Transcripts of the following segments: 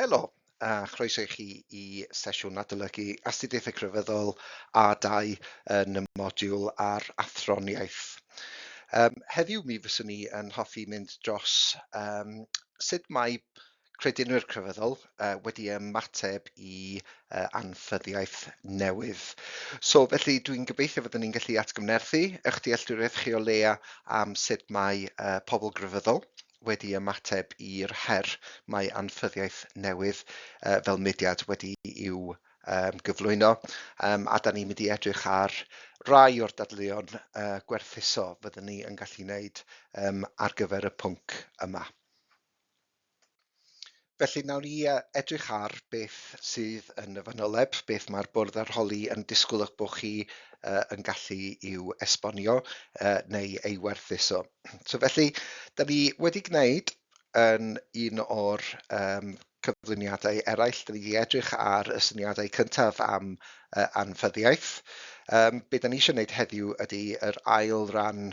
Helo, a chroeso i chi i sesiwn adolygu Astudiaethau Crefyddol A2 yn y modiwl ar athroniaeth. Heddiw mi fyswn i yn hoffi mynd dros sut mae credinwyr crefyddol wedi ymateb i anffyddiaeth newydd. So felly dwi'n gobeithio fyddwn ni'n gallu atgyfnerthu eich dealltwriaeth chi o leia am sut mae pobl grefyddol wedi ymateb i'r her mae anffyddiaeth newydd fel mudiad wedi i'w gyflwyno, a da ni'n mynd i edrych ar rai o'r dadleuon gwerthuso fyddwn ni yn gallu wneud ar gyfer y pwnc yma. Felly, nawn ni edrych ar beth sydd yn y fanyleb, beth mae'r bwrdd arholi yn disgwyl eich bod chi yn gallu i'w esbonio neu ei werthuso. So felly, da ni wedi gwneud yn un o'r cyflwyniadau eraill, da ni wedi edrych ar y syniadau cyntaf am anffyddiaeth. Be da ni eisiau gwneud heddiw ydy yr ail ran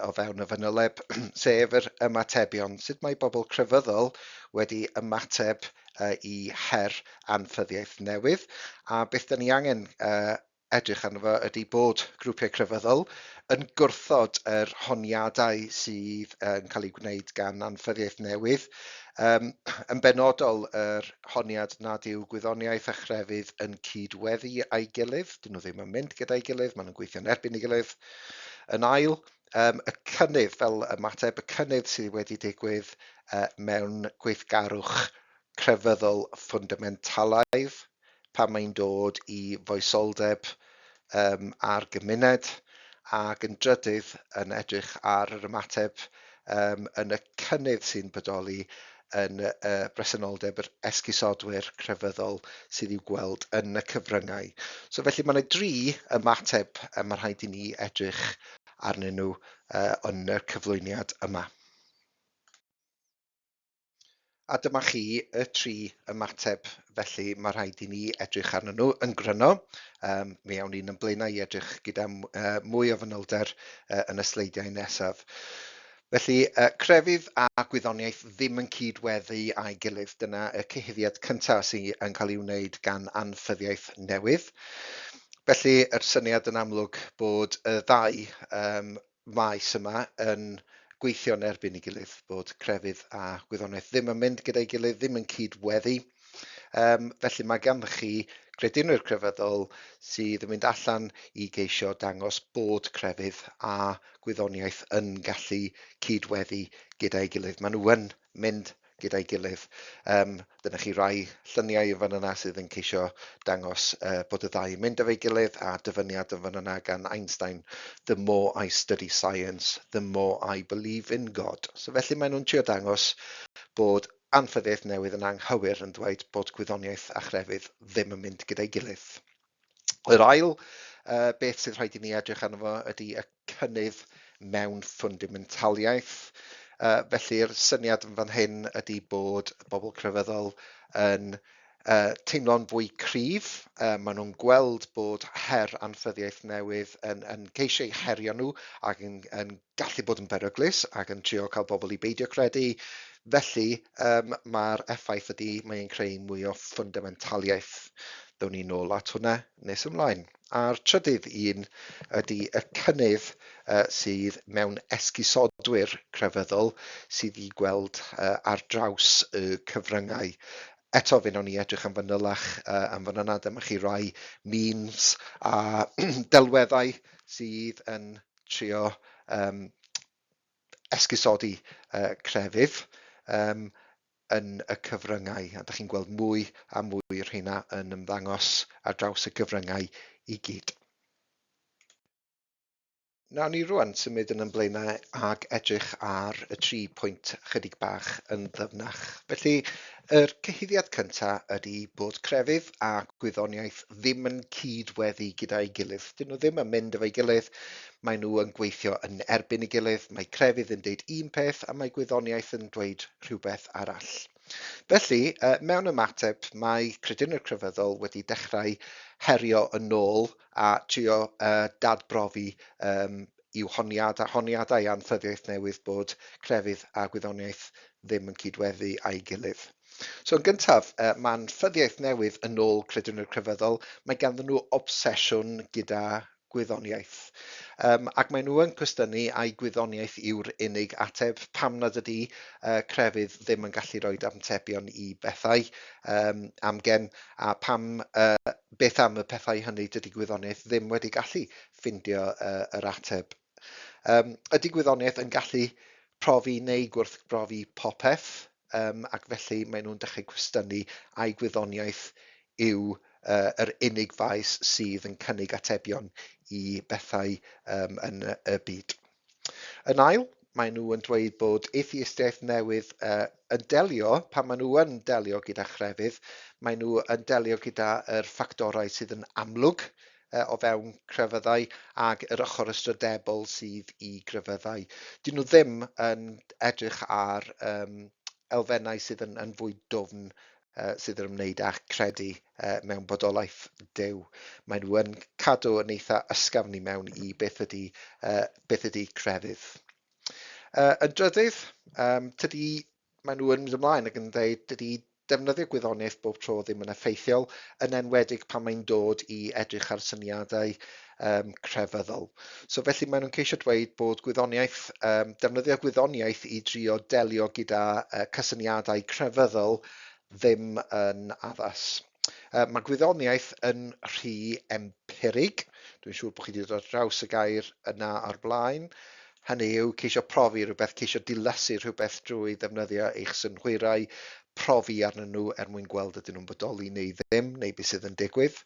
o fewn y fanyleb, sef yr ymatebion. Sut mae bobl crefyddol wedi ymateb i her anffyddiaeth newydd, a beth da ni angen edrych arno fo ydy bod grwpiau crefyddol yn gwrthod yr honiadau sydd yn cael eu gwneud gan anffyddiaeth newydd, yn benodol yr honiad nad yw gwyddoniaeth a chrefydd yn cydweddu â'i gilydd, dyn nhw ddim yn mynd gyda'i gilydd, maen nhw'n gweithio'n erbyn ei gilydd. Yn ail, y cynnydd fel ymateb, y cynnydd sydd wedi digwydd mewn gweithgarwch crefyddol ffwndamentalaidd pan mae'n dod i foesoldeb a'r gymuned, ac yn drydydd yn edrych ar yr ymateb yn y cynnydd sy'n bodoli yn y bresenoldeb yr esgusodwyr crefyddol sydd i'w gweld yn y cyfryngau. So felly mae yna dri ymateb y mae rhaid i ni edrych arnyn nhw yn y cyflwyniad yma. A dyma chi y tri ymateb, felly mae rhaid i ni edrych arnyn nhw yn gryno. Mi awn ni'n ymlaen i edrych gyda mwy o fanylder yn y sleidiau nesaf. Felly, crefydd a gwyddoniaeth ddim yn cydweddu â'i gilydd. Dyna y cyhuddiad cyntaf sy'n yn cael ei wneud gan anffyddiaeth newydd. Felly, yr syniad yn amlwg bod y ddau maes yma yn gweithio yn erbyn ei gilydd, bod crefydd a gwyddoniaeth ddim yn mynd gyda'i gilydd, ddim yn cydweddu. Felly mae ganddo chi gredinwyr crefyddol sydd yn mynd allan i geisio dangos bod crefydd a gwyddoniaeth yn gallu cydweddu gyda'i gilydd. Maen nhw yn mynd gyda'i gilydd. Dyna chi rai lluniau yn fan yna sydd yn ceisio dangos bod y ddau yn mynd efo'i gilydd, a dyfyniad yn fan yna gan Einstein, "The more I study science, the more I believe in God." So felly maen nhw'n trio dangos bod anffyddiaeth newydd yn anghywir yn dweud bod gwyddoniaeth a chrefydd ddim yn mynd gyda'i gilydd. Yr ail beth sydd rhaid i ni edrych arno fo ydy y cynnydd mewn ffwndamentaliaeth. Felly'r syniad yn fan hyn ydy bod bobl crefyddol yn teimlo'n fwy cryf. Maen nhw'n gweld bod her anffyddiaeth newydd yn ceisio eu herio nhw ac yn gallu bod yn beryglus ac yn trio cael bobl i beidio credu. Felly, mae'r effaith ydy mae'n creu mwy o ffwndamentaliaeth. Ddown ni nôl at hwnna nes ymlaen. A'r trydydd un ydy y cynnydd sydd mewn esgusodwyr crefyddol sydd i gweld ar draws y cyfryngau. Eto, fe wnawn ni edrych yn fanylach am fan yna. Dyma chi rai memes a delweddau sydd yn trio esgusodi crefydd yn y cyfryngau. A da chi'n gweld mwy a mwy o'r rheina yn ymddangos ar draws y cyfryngau i gyd. Nawn ni rwan symud yn ymlaenau ag edrych ar y tri pwynt chydig bach yn ddyfnach. Felly, yr cyhuddiad cyntaf ydy bod crefydd a gwyddoniaeth ddim yn cydweddu gyda'i gilydd. Dyn nhw ddim yn mynd efo'i gilydd, maen nhw yn gweithio yn erbyn ei gilydd. Mae crefydd yn dweud un peth a mae gwyddoniaeth yn dweud rhywbeth arall. Felly, mewn ymateb, mae credinwyr crefyddol wedi dechrau herio yn ôl a trio dadbrofi i'w honiad a honiadau anffyddiaeth newydd bod crefydd a gwyddoniaeth ddim yn cydweddu â'i gilydd. So yn gyntaf, mae'n ffyddiaeth newydd yn ôl credinwyr crefyddol, mae ganddyn nhw obsesiwn gyda gwyddoniaeth. Ac maen nhw yn cwestiynu ai gwyddoniaeth yw'r unig ateb, pam nad ydy crefydd ddim yn gallu rhoi atebion i bethau amgen, a pam, beth am y pethau hynny dydy gwyddoniaeth ddim wedi gallu ffindio yr ateb. Ydy gwyddoniaeth yn gallu profi neu gwrthbrofi popeth? Ac felly maen nhw'n dechrau cwestiynu ai gwyddoniaeth yw yr unig faes sydd yn cynnig atebion i bethau yn y byd. Yn ail, maen nhw yn dweud bod atheistiaeth newydd yn delio, pan maen nhw yn delio gyda chrefydd, maen nhw yn delio gyda yr ffactorau sydd yn amlwg o fewn crefyddau ac yr ochr ystrydebol sydd i grefyddau. Dyn nhw ddim yn edrych ar elfennau sydd yn fwy dwfn sydd yn ymwneud â credu mewn bodolaeth Duw. Maen nhw yn cadw yn eitha ysgafn i mewn i beth ydy crefydd. Yn drydydd, tydi maen nhw yn mynd ymlaen ac yn dweud dydy defnyddio gwyddoniaeth bob tro ddim yn effeithiol, yn enwedig pan mae'n dod i edrych ar syniadau crefyddol. So felly maen nhw'n ceisio dweud bod gwyddoniaeth, defnyddio gwyddoniaeth i drio delio gyda cysyniadau crefyddol ddim yn addas. Mae gwyddoniaeth yn rhy empirig. Dwi'n siŵr bod chi wedi dod ar draws y gair yna o'r blaen. Hynny yw ceisio profi rhywbeth, ceisio dilysu rhywbeth drwy ddefnyddio eich synhwyrau, profi arnyn nhw er mwyn gweld ydyn nhw'n bodoli neu ddim, neu beth sydd yn digwydd.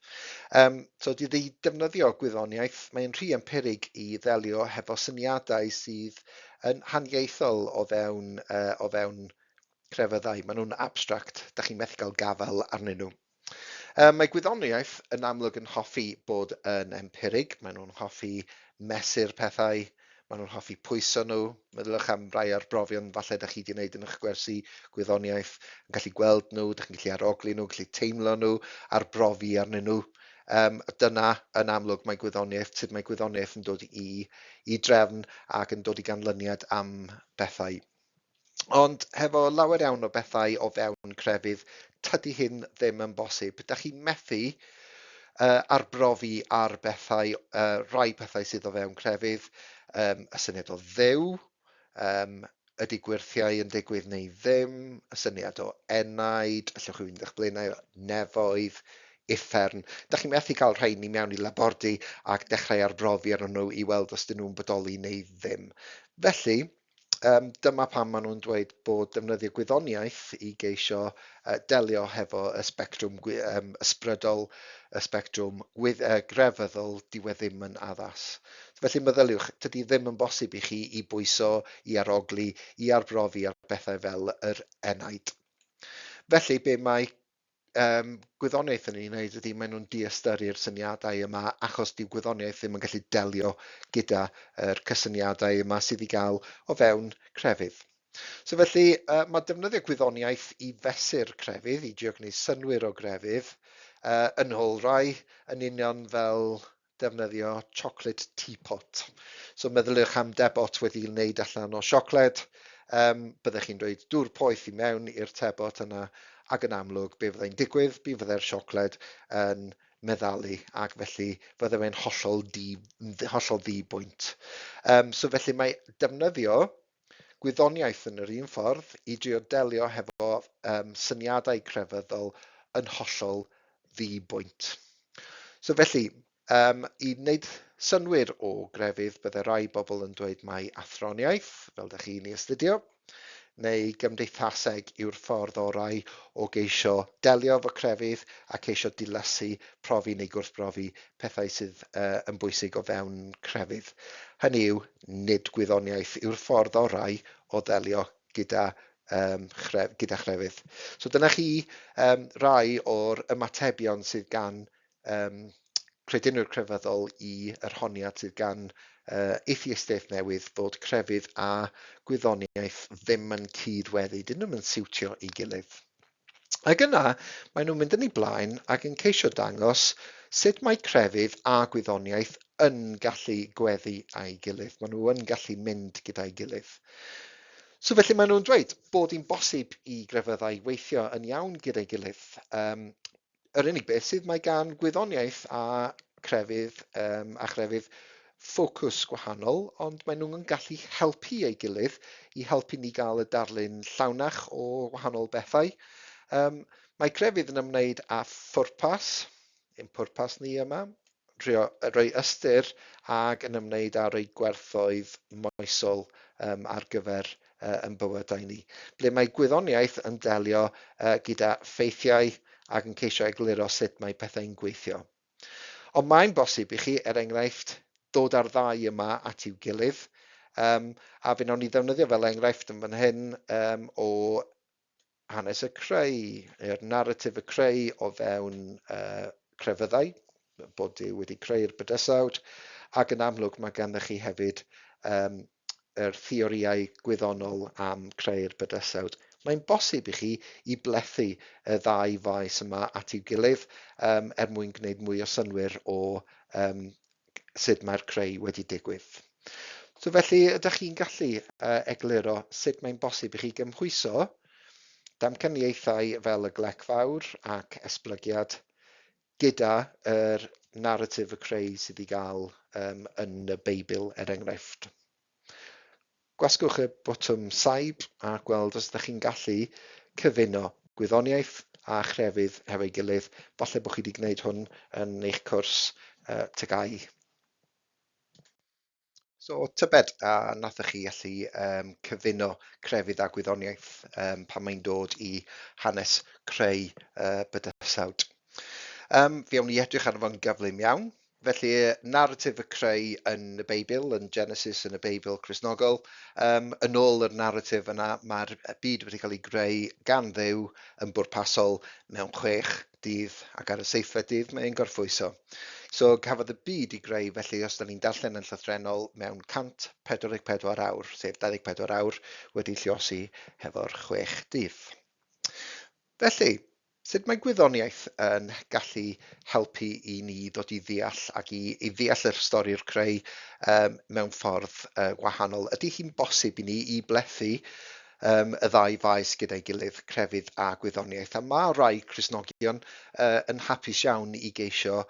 So dydy defnyddio gwyddoniaeth, mae'n rhy empirig i ddelio hefo syniadau sydd yn haniaethol o fewn crefyddau. Maen nhw'n abstract, da chi'n methu cael gafael arnyn nhw. Mae gwyddoniaeth yn amlwg yn hoffi bod yn empirig, maen nhw'n hoffi mesur pethau, maen nhw'n hoffi pwyso nhw. Meddyliwch am rai o'r brofion falle da chi wedi gwneud yn eich gwersi gwyddoniaeth, yn gallu gweld nhw, da chi'n gallu arogli nhw, gallu teimlo nhw, arbrofi arnyn nhw. Dyna yn amlwg mae gwyddoniaeth, sut mae gwyddoniaeth yn dod i drefn ac yn dod i ganlyniad am bethau. Ond hefo lawer iawn o bethau o fewn crefydd, tydi hyn ddim yn bosib. Da chi'n methu arbrofi ar bethau, rai pethau sydd o fewn crefydd, y syniad o Dduw, ydy gwyrthiau yn digwydd neu ddim, y syniad o enaid, allwch chi fynd eich blaenau, nefoedd, uffern. Da chi'n methu cael rhain i mewn i labordy ac dechrau arbrofi arnyn nhw i weld os dyn nhw'n bodoli neu ddim. Felly, dyma pam maen nhw'n dweud bod defnyddio gwyddoniaeth i geisio delio hefo y sbectrwm ysbrydol, y sbectrwm grefyddol, dyw e ddim yn addas. Felly meddyliwch, tydi ddim yn bosib i chi i bwyso, i arogli, i arbrofi ar bethau fel yr enaid. Felly, be mae gwyddoniaeth yn ei wneud ydy maen nhw'n diystyru'r syniadau yma achos dyw gwyddoniaeth ddim yn gallu delio gyda yr cysyniadau yma sydd i gael o fewn crefydd. So felly, mae defnyddio gwyddoniaeth i fesur crefydd, i drio gwneud synnwyr o grefydd, yn ôl rai, yn union fel defnyddio chocolate teapot. So meddyliwch am debot wedi'i wneud allan o siocled. Byddech chi'n rhoi dŵr poeth i mewn i'r tebot yna ac yn amlwg be fyddai'n digwydd, mi fyddai'r siocled yn meddalu ac felly fydde fe'n hollol ddi-bwynt. So felly mae defnyddio gwyddoniaeth yn yr un ffordd i drio delio hefo syniadau crefyddol yn hollol ddi-bwynt. So felly, i wneud synnwyr o grefydd, bydde rai bobl yn dweud mai athroniaeth, fel da chi'n ei astudio, neu gymdeithaseg yw'r ffordd orau o geisio delio efo crefydd a ceisio dilysu, profi neu gwrthbrofi pethau sydd yn bwysig o fewn crefydd. Hynny yw, nid gwyddoniaeth yw'r ffordd orau o ddelio gyda chrefydd. So dyna chi rai o'r ymatebion sydd gan credinwyr crefyddol i yr honiad sydd gan atheistiaeth newydd fod crefydd a gwyddoniaeth ddim yn cydweddu, dyn nhw'm yn siwtio ei gilydd. Ac yna, maen nhw'n mynd yn ei blaen ac yn ceisio dangos sut mae crefydd a gwyddoniaeth yn gallu gweddu â'i gilydd. Maen nhw yn gallu mynd gyda'i gilydd. So felly maen nhw'n dweud bod hi'n bosib i grefyddau weithio yn iawn gyda'i gilydd. Yr unig beth sydd mae gan gwyddoniaeth a crefydd a chrefydd ffocws gwahanol, ond maen nhw'n gallu helpu ei gilydd i helpu ni gael y darlun llawnach o wahanol bethau. Mae crefydd yn ymwneud â phwrpas, ein pwrpas ni yma, rhoi, rhoi ystyr ac yn ymwneud â rhoi gwerthoedd moesol ar gyfer yn bywydau ni. Ble mae gwyddoniaeth yn delio gyda ffeithiau ac yn ceisio egluro sut mae pethau'n gweithio. Ond mae'n bosib i chi, er enghraifft, dod â'r ddau yma at i'w gilydd, a fe wnawn ni ddefnyddio fel enghraifft yn fan hyn o hanes y creu, neu'r naratif y creu o fewn crefyddau, bod Duw wedi creu'r bydysawd, ac yn amlwg mae ganddo chi hefyd yr theorïau gwyddonol am creu'r bydysawd. Mae'n bosib i chi i blethu y ddau faes yma at i'w gilydd er mwyn gwneud mwy o synnwyr o sut mae'r creu wedi digwydd. So felly, ydych chi'n gallu egluro sut mae'n bosib i chi gymhwyso damcaniaethau fel y glec fawr ac esblygiad gyda yr naratif y creu sydd i gael yn y Beibl, er enghraifft. Gwasgwch y botwm saib a gweld os ydych chi'n gallu cyfuno gwyddoniaeth a chrefydd hefo'i gilydd. Falle bod chi wedi gwneud hwn yn eich cwrs TGAU. So, tybed a nathoch chi allu cyfuno crefydd a gwyddoniaeth pan mae'n dod i hanes creu bydysawd. Fe awn ni edrych arno fo'n gyflym iawn. Felly, naratif y creu yn y Beibl, yn Genesis yn y Beibl Cristnogol, yn ôl yr naratif yna, mae'r byd wedi cael ei greu gan Dduw yn bwrpasol mewn 6 dydd, ac ar y seithfed dydd mae'n gorffwyso. So, cafodd y byd ei greu, felly, os da ni'n darllen yn llythrennol, mewn 144 awr, sef 24 awr wedi lluosi hefo'r 6 dydd. Felly, sut mae gwyddoniaeth yn gallu helpu i ni ddod i ddeall ac i ddeall yr stori'r creu mewn ffordd wahanol? Ydy hi'n bosib i ni i blethu y ddau faes gyda'i gilydd, crefydd a gwyddoniaeth? A mae rai Cristnogion yn hapus iawn i geisio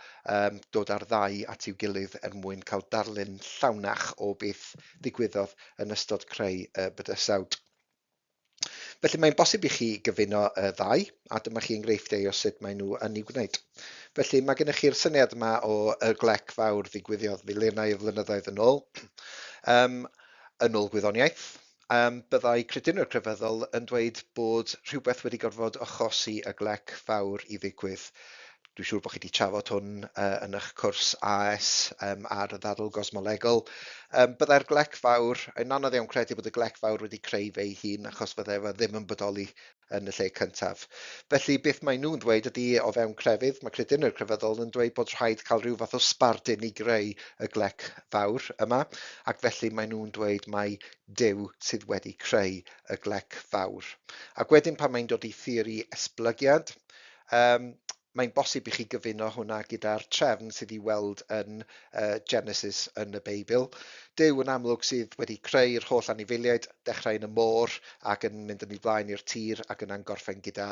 dod â'r ddau at i'w gilydd er mwyn cael darlun llawnach o beth ddigwyddodd yn ystod creu y bydysawd. Felly mae'n bosib i chi gyfuno y ddau, a dyma chi enghreifftiau o sut maen nhw yn ei gwneud. Felly mae gennych chi'r syniad yma o y glec fawr ddigwyddiodd miliynau o flynyddoedd yn ôl. Yn ôl gwyddoniaeth, byddai credinwyr crefyddol yn dweud bod rhywbeth wedi gorfod achosi y glec fawr i ddigwydd. Dwi'n siŵr bod chi wedi trafod hwn yn eich cwrs AS ar y ddadl gosmolegol. Byddai'r glec fawr, yn anodd iawn credu bod y glec fawr wedi creu fe'i hun achos fyddai fe ddim yn bodoli yn y lle cyntaf. Felly beth maen nhw'n ddweud ydy o fewn crefydd, mae credinwyr crefyddol yn dweud bod rhaid cael rhyw fath o sbardun i greu y glec fawr yma, ac felly maen nhw'n dweud mai Duw sydd wedi creu y glec fawr. Ac wedyn pan mae'n dod i theori esblygiad, mae'n bosib i chi gyfuno hwnna gyda'r trefn sydd i weld yn Genesis yn y Beibl. Duw yn amlwg sydd wedi creu'r holl anifeiliaid, dechrau yn y môr ac yn mynd yn ei flaen i'r tir ac yna'n gorffen gyda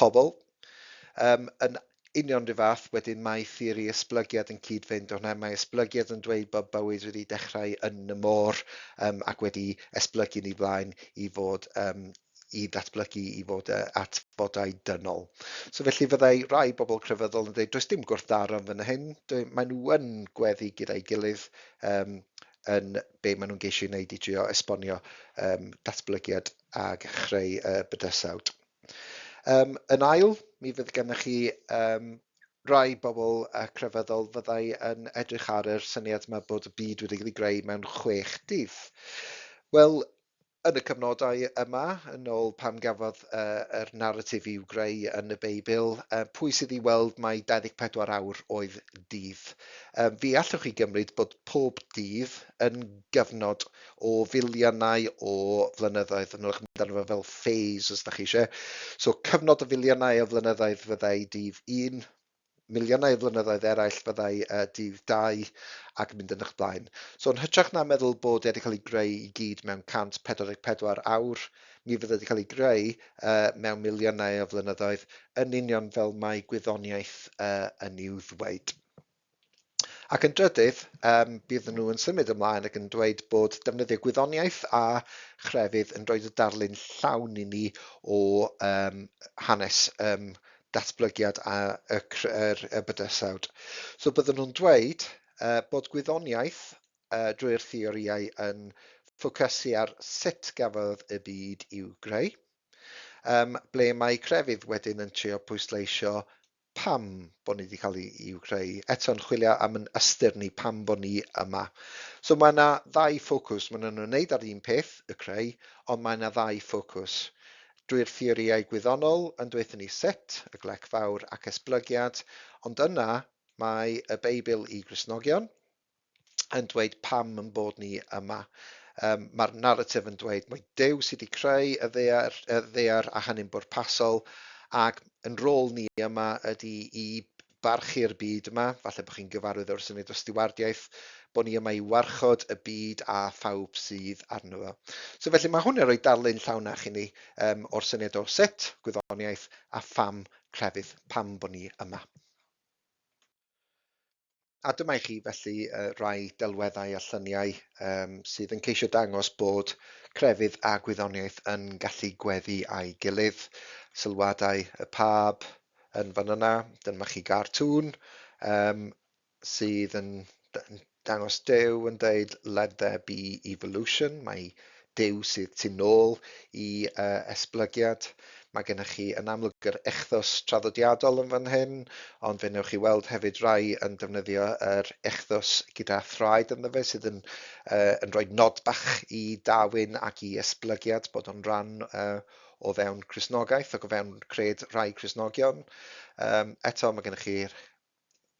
pobl. Yn union rhyw fath, wedyn mae theori esblygiad yn cyd-fynd â hwnna. Mae esblygiad yn dweud bod bywyd wedi dechrau yn y môr ac wedi esblygu yn ei flaen i fod i ddatblygu i fod at fodau dynol. So felly fyddai rai bobl crefyddol yn dweud does dim gwrthdaro yn fan hyn, maen nhw yn gweddu gyda'i gilydd yn be maen nhw'n geisio ei wneud i drio esbonio datblygiad ag chreu y bydysawd. Yn ail, mi fydd gennych chi rai bobl crefyddol fyddai yn edrych ar yr syniad yma bod y byd wedi cael ei greu mewn 6 dydd. Wel, yn y cyfnodau yma, yn ôl pam gafodd yr naratif i'w greu yn y Beibl, pwy sydd i weld mai 24 awr oedd dydd? Fi allwch chi gymryd bod pob dydd yn gyfnod o filiynau o flynyddoedd, yn ôl amdano fo fel phase os da chi eisiau. So cyfnod o filiynau o flynyddoedd fyddai dydd 1, Miliynau o flynyddoedd eraill fyddai dydd 2 ac yn mynd yn eich blaen. So yn hytrach na meddwl bod e wedi cael ei greu i gyd mewn 144 awr, mi fydd e wedi cael ei greu mewn miliynau o flynyddoedd, yn union fel mae gwyddoniaeth yn i'w ddweud. Ac yn drydydd, bydden nhw yn symud ymlaen ac yn dweud bod defnyddio gwyddoniaeth a chrefydd yn rhoi y darlun llawn i ni o hanes datblygiad a y, y, y bydysawd. So bydden nhw'n dweud bod gwyddoniaeth drwy'r theorïau yn ffocysu ar sut gafodd y byd i'w greu, ble mae crefydd wedyn yn trio pwysleisio pam bod ni wedi cael ei i'w creu. Eto'n chwilio am yn ystyr ni pam bod ni yma. So mae yna ddau ffocws. Maen nhw'n wneud ar un peth, y creu, ond mae yna ddau ffocws. Drwy'r theorïau gwyddonol yn dweud ni sut, y glec fawr ac esblygiad, ond yna mae y Beibl i Gristnogion yn dweud pam yn bod ni yma. Mae'r naratif yn dweud mae Duw sydd wedi creu y ddaear, y ddaear a hynny'n bwrpasol, ac yn rôl ni yma ydy i barchu'r byd yma, falle bod chi'n gyfarwydd o'r syniad o stiwardiaeth, bod ni yma i warchod y byd a phawb sydd arno fo. So felly mae hwn yn rhoi darlun llawnach i ni o'r syniad o sut, gwyddoniaeth, a pham crefydd, pam bod ni yma. A dyma i chi felly rai delweddau a lluniau sydd yn ceisio dangos bod crefydd a gwyddoniaeth yn gallu gweddu â'i gilydd. Sylwadau y Pab yn fan yna, dyma chi gartŵn sydd yn dangos Duw yn dweud "Let there be evolution", mae Duw sydd tu nôl i esblygiad. Mae gennych chi yn amlwg yr echthos traddodiadol yn fan hyn, ond fe wnewch chi weld hefyd rai yn defnyddio yr echthos gyda thraed ynddo fe, sydd yn rhoi nod bach i Darwin ac i esblygiad, bod o'n rhan o fewn Cristnogaeth ac o fewn cred rhai Cristnogion. Eto, mae gennych chi'r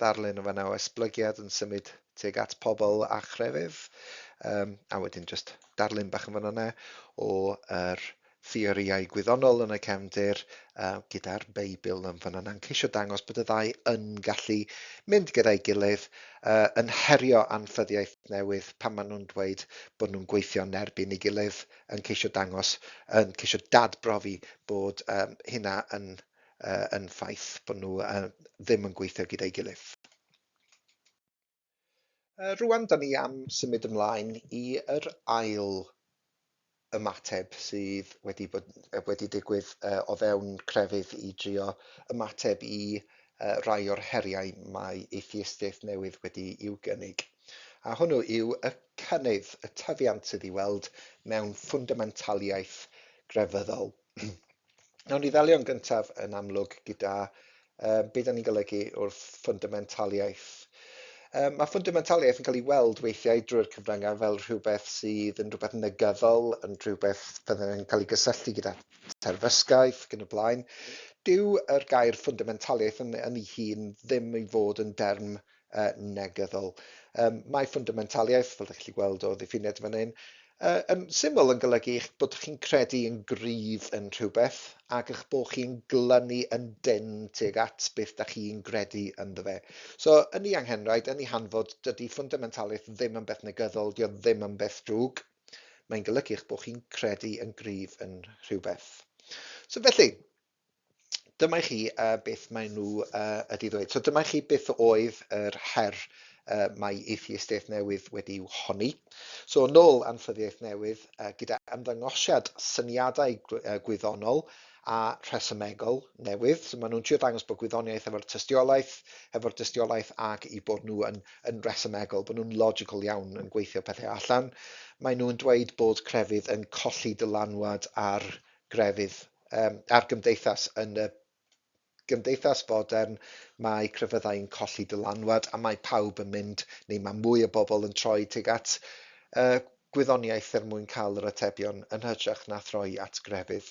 darlun yn fanna o esblygiad yn symud tuag at pobl a chrefydd. A wedyn just darlun bach yn fanna yna o yr theorïau gwyddonol yn y cefndir gyda'r Beibl yn fanna yna'n ceisio dangos bod y ddau yn gallu mynd gyda'i gilydd, yn herio anffyddiaeth newydd pan maen nhw'n dweud bod nhw'n gweithio yn erbyn ei gilydd, yn ceisio dangos, yn ceisio dadbrofi bod hynna yn ffaith, bod nhw ddim yn gweithio gyda'i gilydd. Rwan, da ni am symud ymlaen i yr ail ymateb sydd wedi digwydd o fewn crefydd i drio ymateb i rai o'r heriau mae atheistiaeth newydd wedi i'w gynnig. A hwnnw yw y cynnydd, y tyfiant sydd i weld mewn ffwndamentaliaeth grefyddol. Nawn ni ddelio'n gyntaf yn amlwg gyda be da ni'n golygu wrth ffwndamentaliaeth. Mae ffwndamentaliaeth yn cael ei weld weithiau drwy'r cyfryngau fel rhywbeth sydd yn rhywbeth negyddol, yn rhywbeth fydden yn cael ei gysylltu gyda terfysgaeth ac yn y blaen. Dyw yr gair ffwndamentaliaeth yn ei hun ddim i fod yn derm negyddol. Mae ffwndamentaliaeth, fel ydych chi'n gweld o ddiffiniad fan hyn, yn syml yn golygu eich bod chi'n credu yn gryf yn rhywbeth ac eich bod chi'n glynu yn dynn tuag at beth da chi'n gredu ynddo fe. So, yn ei anghenraid, yn ei hanfod, dydy ffwndamentaliaeth ddim yn beth negyddol, dio ddim yn beth drwg. Mae'n golygu eich bod chi'n credu yn gryf yn rhywbeth. So felly, dyma i chi beth maen nhw ydi ddweud. So dyma i chi beth oedd yr her mae atheistiaeth newydd wedi'w honni. So yn ôl anffyddiaeth newydd, gyda ymddangosiad syniadau gwyddonol a rhesymegol newydd, so maen nhw'n trio dangos bod gwyddoniaeth efo'r tystiolaeth, hefo'r dystiolaeth ac i bod nhw yn resymegol, bod nhw'n logical iawn yn gweithio pethau allan. Maen nhw'n dweud bod crefydd yn colli dylanwad ar grefydd a'r gymdeithas. Yn y gymdeithas fodern, mae crefyddau yn colli dylanwad a mae pawb yn mynd, neu mae mwy o bobl yn troi tuag at gwyddoniaeth er mwyn cael yr atebion yn hytrach na throi at grefydd.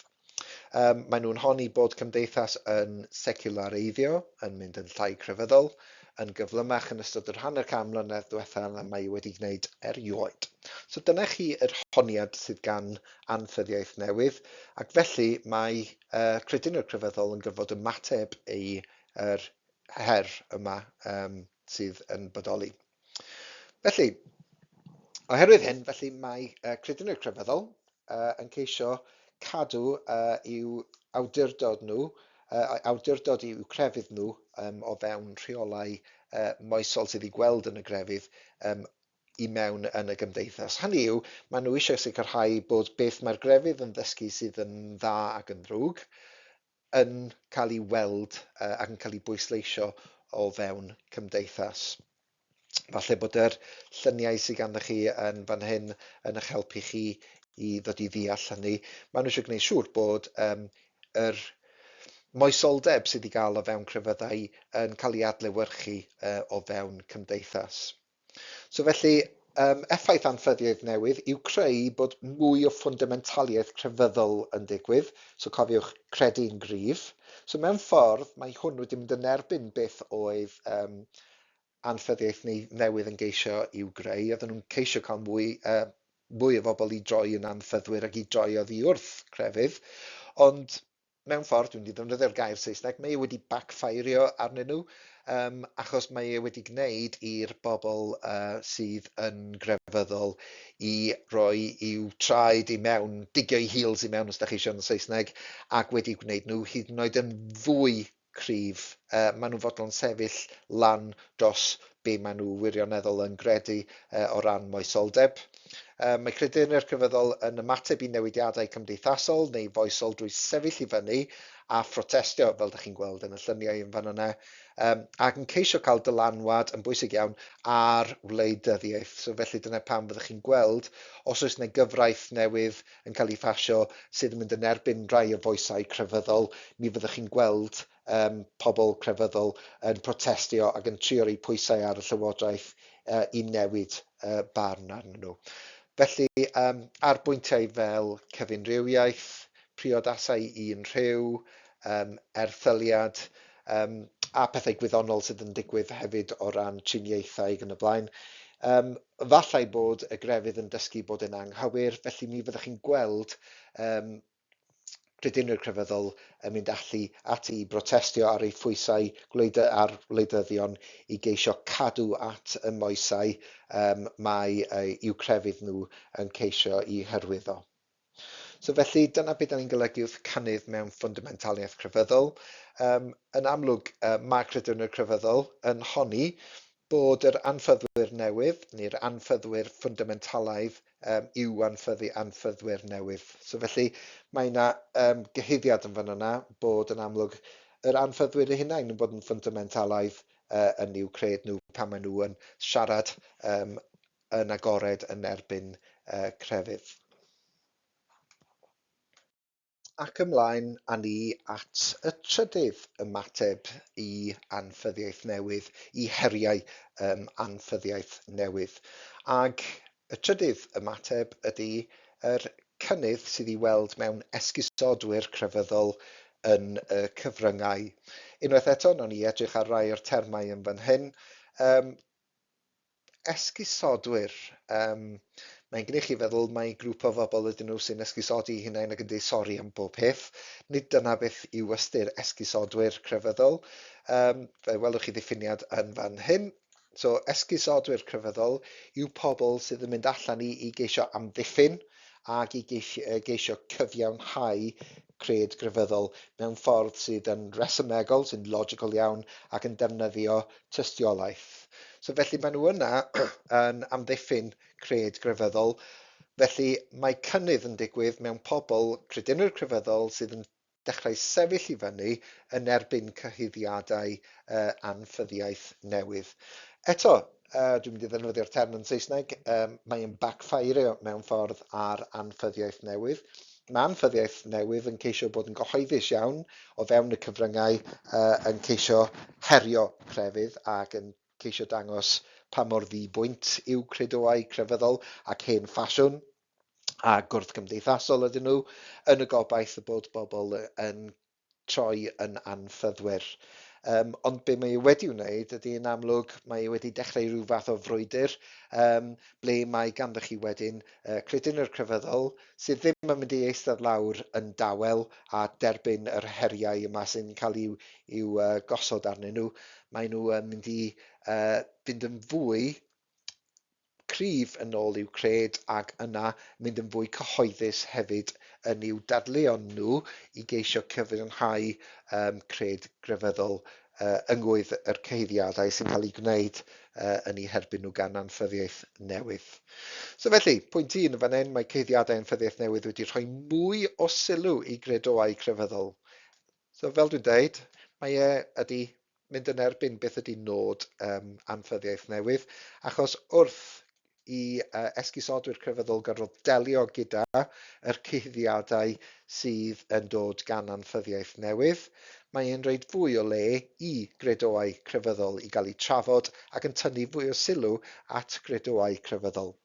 Maen nhw'n honni bod cymdeithas yn seciwlareiddio, yn mynd yn llai crefyddol, yn gyflymach yn ystod yr hanner can mlynedd diwetha na mae wedi gwneud erioed. So dyna chi yr honiad sydd gan anffyddiaeth newydd, ac felly mae credinwyr crefyddol yn gorfod ymateb ei yr her yma sydd yn bodoli. Felly, oherwydd hyn, felly mae credinwyr crefyddol yn ceisio cadw i'w awdurdod nhw, awdurdod i'w crefydd nhw o fewn rheolau moesol sydd i gweld yn y grefydd i mewn yn y gymdeithas. Hynny yw, maen nhw eisiau sicrhau bod beth mae'r grefydd yn ddysgu sydd yn dda ac yn ddrwg yn cael ei weld ac yn cael ei bwysleisio o fewn cymdeithas. Falle bod yr lluniau sydd ganddo chi yn fan hyn yn eich helpu chi i ddod i ddeall hynny. Maen nhw eisiau gwneud siŵr bod yr moesoldeb sydd i gael o fewn crefyddau yn cael ei adlewyrchu o fewn cymdeithas. So felly, effaith anffyddiaeth newydd yw creu bod mwy o ffwndamentaliaeth crefyddol yn digwydd. So cofiwch, credu'n gryf. So mewn ffordd, mae hwn wedi mynd yn erbyn beth oedd anffyddiaeth neu newydd yn geisio i'w greu. Oedden nhw'n ceisio cael mwy, mwy o bobl i droi yn anffyddwyr ac i droi oddi wrth crefydd. Ond mewn ffordd, dwi'n mynd i ddefnyddio'r gair Saesneg, mae e wedi backfirio arnyn nhw, achos mae e wedi gwneud i'r bobl sydd yn grefyddol i roi i'w traed i mewn, digio eu heels i mewn os da chi eisiau yn Saesneg, ac wedi gwneud nhw hyd yn oed yn fwy cryf. Maen nhw'n fodlon sefyll lan dros be maen nhw wirioneddol yn gredu o ran moesoldeb. Mae credinwyr crefyddol yn ymateb i newidiadau cymdeithasol neu foesol drwy sefyll i fyny a phrotestio, fel dych chi'n gweld yn y lluniau yn fan yna, ac yn ceisio cael dylanwad, yn bwysig iawn, ar wleidyddiaeth. So felly dyna pam fyddwch chi'n gweld, os oes yna gyfraith newydd yn cael ei phasio sydd yn mynd yn erbyn rhai o foesau crefyddol, mi fyddwch chi'n gweld pobl crefyddol yn protestio ac yn trio rhoi pwysau ar y llywodraeth i newid barn arnyn nhw. Felly, ar bwyntiau fel cyfunrywiaeth, priodasau un rhyw, erthyliad, a pethau gwyddonol sydd yn digwydd hefyd o ran triniaethau ac yn y blaen, fallai bod y grefydd yn dysgu bod yn anghywir, felly mi fyddwch chi'n gweld credinwyr crefyddol yn mynd allu ati i brotestio ar ei phwysau gwleid ar wleidyddion i geisio cadw at y moesau mae i'w crefydd nhw yn ceisio i hyrwyddo. So felly dyna beth da ni'n golygu wrth cynnydd mewn ffwndamentaliaeth crefyddol. Yn amlwg, mae credinwyr crefyddol yn honni bod yr anffyddwyr newydd, neu'r anffyddwyr ffwndamentalaidd, yw anffyddu anffyddwyr newydd. So felly mae yna gyhuddiad yn fan yna bod yn amlwg yr anffyddwyr eu hunain yn bod yn ffwndamentalaidd yn i'w cred nhw pan maen nhw yn siarad yn agored yn erbyn crefydd. Ac ymlaen â ni at y trydydd ymateb i anffyddiaeth newydd, i heriau anffyddiaeth newydd. Ac y trydydd ymateb ydy yr cynnydd sydd i weld mewn esgusodwyr crefyddol yn y cyfryngau. Unwaith eto, nawn ni edrych ar rai o'r termau yn fan hyn. Esgusodwyr. Mae'n gwneud chi feddwl mai grŵp o bobl ydyn nhw sy'n esgusodi eu hunain ac yn dweud sori am bob peth. Nid dyna beth yw ystyr esgusodwyr crefyddol. Fe welwch chi ddiffiniad yn fan hyn. So, esgusodwyr crefyddol yw pobl sydd yn mynd allan i geisio amddiffyn ac i geisio cyfiawnhau cred grefyddol mewn ffordd sydd yn resymegol, sy'n logical iawn ac yn defnyddio tystiolaeth. So felly maen nhw yna yn amddiffyn cred grefyddol. Felly mae cynnydd yn digwydd mewn pobl credinwyr crefyddol sydd yn dechrau sefyll i fyny yn erbyn cyhuddiadau anffyddiaeth newydd. Eto, dwi'n mynd i ddefnyddio'r term yn Saesneg, mae'n backfirio mewn ffordd ar anffyddiaeth newydd. Mae anffyddiaeth newydd yn ceisio bod yn gyhoeddus iawn o fewn y cyfryngau, yn ceisio herio crefydd ac yn ceisio dangos pa mor ddi-bwynt yw credoau crefyddol ac hen ffasiwn a gwrthgymdeithasol ydyn nhw, yn y gobaith y bod bobl yn troi yn anffyddwyr. Ond be mae e wedi wneud ydy yn amlwg mae e wedi dechrau rhyw fath o frwydr ble mae ganddo chi wedyn credinwyr crefyddol sydd ddim yn mynd i eistedd lawr yn dawel a derbyn yr heriau yma sy'n cael i'w gosod arnyn nhw. Maen nhw yn mynd i fynd yn fwy cryf yn ôl i'w cred ac yna mynd yn fwy cyhoeddus hefyd yn i'w dadleuon nhw i geisio cyfiawnhau cred grefyddol yng ngwydd yr cyhuddiadau sy'n cael eu gwneud yn eu herbyn nhw gan anffyddiaeth newydd. So felly, pwynt un yn fan hyn, mae cyhuddiadau anffyddiaeth newydd wedi rhoi mwy o sylw i gredoau crefyddol. So fel dwi'n deud, mae e ydy mynd yn erbyn beth ydy nod anffyddiaeth newydd, achos wrth i esgusodwyr crefyddol gorfod delio gyda yr cyhuddiadau sydd yn dod gan anffyddiaeth newydd, mae e'n rhoid fwy o le i gredoau crefyddol i gael eu trafod ac yn tynnu fwy o sylw at gredoau crefyddol.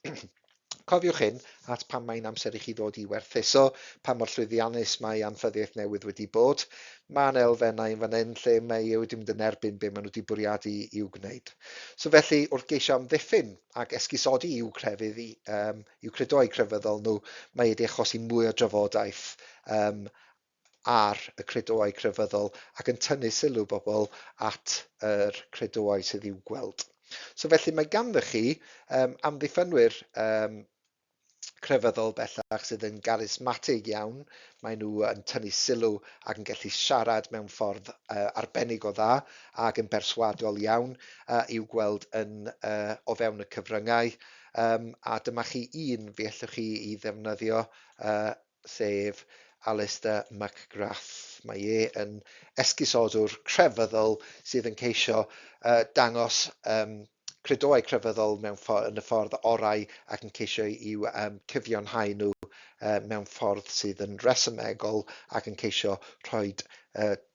Cofiwch hyn at pan mae'n amser i chi ddod i werthuso pa mor llwyddiannus mae anffyddiaeth newydd wedi bod. Mae yna elfennau yn fan hyn lle mae e wedi mynd yn erbyn be maen nhw wedi bwriadu i'w gwneud. So felly, wrth geisio amddiffyn ac esgusodi i'w crefydd, i'w credoau crefyddol nhw, mae wedi achosi mwy o drafodaeth ar y credoau crefyddol ac yn tynnu sylw bobl at yr credoau sydd i'w gweld. So felly mae ganddo chi amddiffynwyr crefyddol bellach sydd yn garismatig iawn. Maen nhw yn tynnu sylw ac yn gallu siarad mewn ffordd arbennig o dda ac yn berswadol iawn i'w gweld yn o fewn y cyfryngau. A dyma chi un fe allwch chi i ddefnyddio, sef Alister McGrath. Mae e yn esgusodwr crefyddol sydd yn ceisio dangos credoau crefyddol mewn yn y ffordd orau ac yn ceisio i'w cyfiawnhau nhw mewn ffordd sydd yn resymegol ac yn ceisio rhoi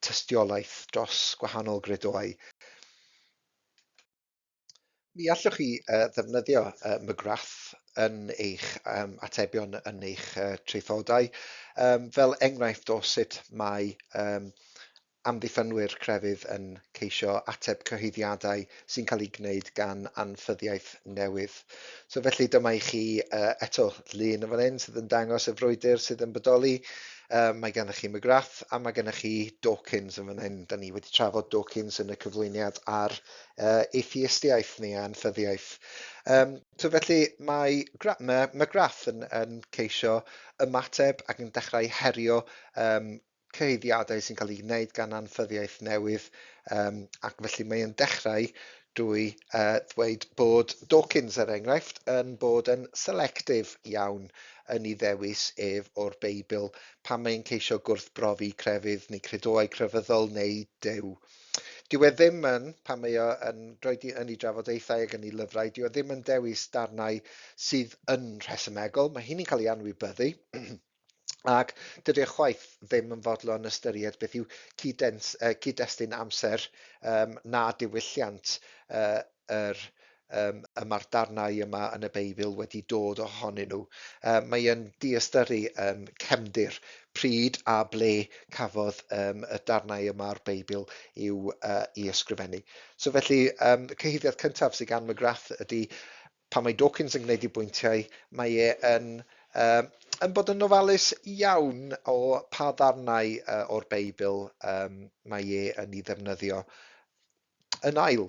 tystiolaeth dros gwahanol gredoau. Mi allwch chi ddefnyddio McGrath yn eich atebion yn eich traethodau fel enghraifft o sut mae amddiffynwyr crefydd yn ceisio ateb cyhuddiadau sy'n cael eu gwneud gan anffyddiaeth newydd. So felly dyma i chi eto lun yn fan hyn sydd yn dangos y frwydr sydd yn bodoli. Mae gennych chi McGrath a mae gennych chi Dawkins yn fan hyn. Da ni wedi trafod Dawkins yn y cyflwyniad ar atheistiaeth neu anffyddiaeth. So felly mae McGrath yn ceisio ymateb ac yn dechrau herio cyhuddiadau sy'n cael eu gwneud gan anffyddiaeth newydd, ac felly mae e'n dechrau drwy ddweud bod Dawkins, er enghraifft, yn bod yn selectif iawn yn ei ddewis ef o'r Beibl pan mae'n ceisio gwrthbrofi crefydd neu credoau crefyddol neu Duw. Dyw e ddim yn, pan mae o yn rhoi yn ei drafodaethau ac yn ei lyfrau, dyw e ddim yn dewis darnau sydd yn rhesymegol, mae hynny'n cael ei anwybyddu, ac dydy e chwaith ddim yn fodlon ystyried beth yw cyd-destun amser na diwylliant yr y mae'r darnau yma yn y Beibl wedi dod ohonyn nhw. Mae yn diystyru cefndir pryd a ble cafodd y darnau yma o'r Beibl i'w i ysgrifennu. So felly, y cyhuddiad cyntaf sydd gan McGrath ydy pan mae Dawkins yn gwneud ei bwyntiau, mae e yn bod yn ofalus iawn o pa ddarnau o'r Beibl mae e yn ei ddefnyddio. Yn ail,